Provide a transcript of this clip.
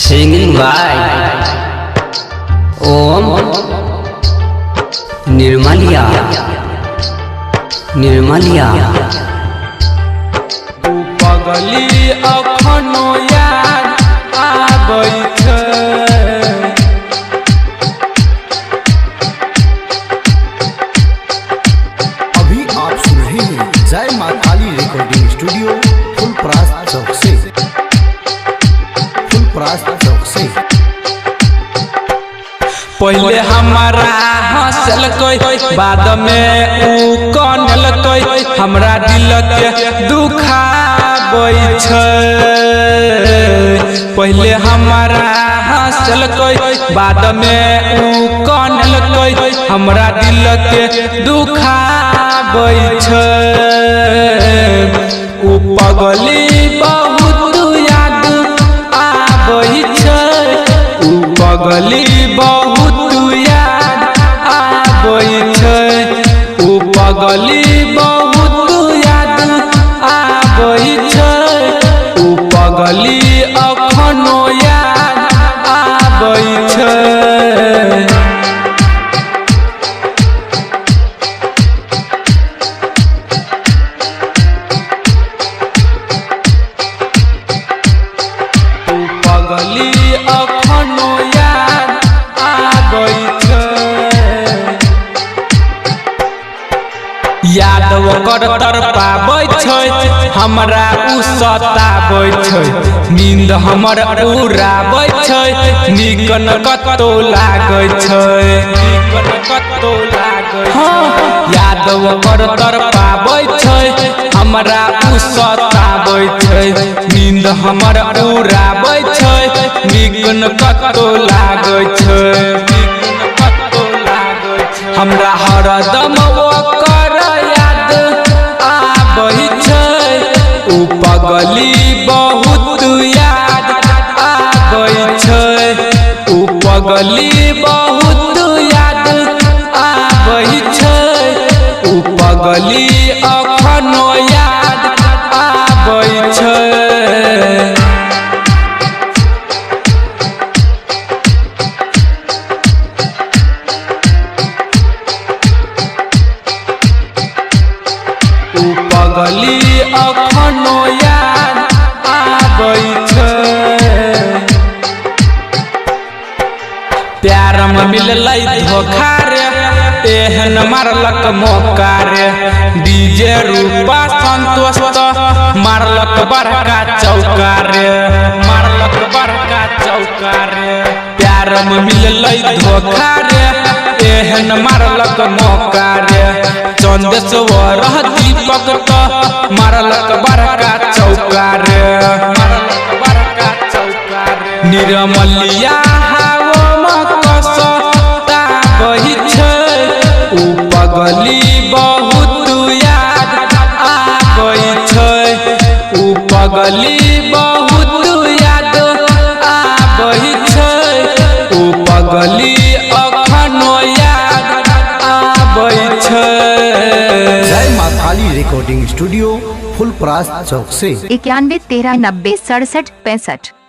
Singing by Om Nirmaliya Nirmaliya. उ पगली अखनो याद आबै छै। अभी आप सुन रहे हैं जय माँ काली रिकॉर्डिंग स्टूडियो, फुलपरास चौक से, फुलपरास चौक से। पहले हमारा हंसलकै, बाद में ऊ कनलकै, हमरा दिल के दुखाबै छै। पहले हमारा हंसलकै, बाद में ऊ कनलकै, हमरा दिल के दुखाबै छै। उ पगली बहुत याद आबै छै। उ पगली बहुत याद आबै छै। उ पगली बहुत याद आबै छै। उ पगली अखनो याद आबै छै। उ पगली अखनो याद आबै छै। याद ओकर तड़पाबै छै, हमरा उ सताबै छै, नींद हमर उड़ाबै छै, नीक न कतौ लागै छै, नीक न कतौ लागै। हँ, याद ओकर तड़पाबै छै, हमरा उ सताबै छै, नींद हमर उड़ाबै छै, नीक न कतौ लागै छै, नीक न कतौ लागै छै। हमरा हरदम ओकर याद आबै छै। उ पगली बहुत याद आबै छै। उ पगली बहुत याद आबै छै। उ पगली अखनो याद आबै छै। उ पगली अखनो याद आबै छै। प्यार में मिललै धोखा रे, एहन मारलक मौका रे, डीजे रूपा संतोष त मारलक बड़का चौका रे, मारलक बड़का चौका रे। प्यार में मिललै धोखा रे, एहन मारलक मौका रे, चंदेश्वर दीपक त मारलक बड़का चौका रे, मारलक बड़का चौका रे। निरमलिया कसताबै छै। उ पगली बहुत याद आबै छै। उ पगली बहुत याद आबै छै। उ पगली अखनो याद आबै छै। जय माँ काली रिकॉर्डिंग स्टूडियो, फुलपरास चौक से। 91 13 90 67 65।